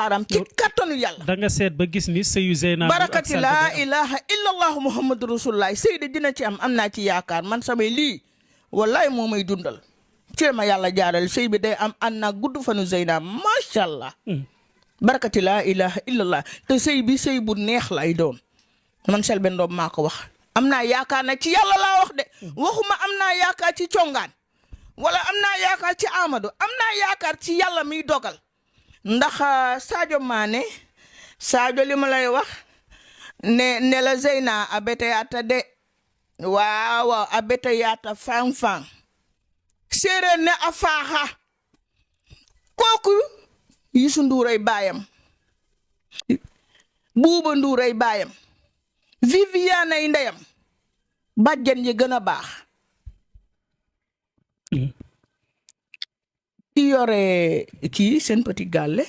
aram ci kattanu yàlla. da nga seet ba gis ni sëyu Zeyna barakati laa ilaha illallah muhammadu rasulullah sëy de dina ci am naa ci yaakaar man samay lii wallahi moo may dundal ci ma yàlla jaaral sëy bi day am ànd naa gudd fanu Zeyna macha allah. barakati laa ilaha illallah te sëy bi sëy bu neex lay doon man Selbé Ndom maa ko wax. am naa yaakaar na ci yàlla laa wax de waxuma am naa yaakaar ci congaan wala am naa yaakaar ci Amadou am naa yaakaar ci yàlla miy dogal ndax Sadio Mané Sadio li ma lay wax ne la Zeyna a bete yaata de waaw a bete yaata fang séeréer ne a faaxa kooku Youssou Ndour ay baayam Buuba Ndour ay baayam Viviane ay ndeyam bàjjen yi gën a baax ki yore kii seen petit gàlle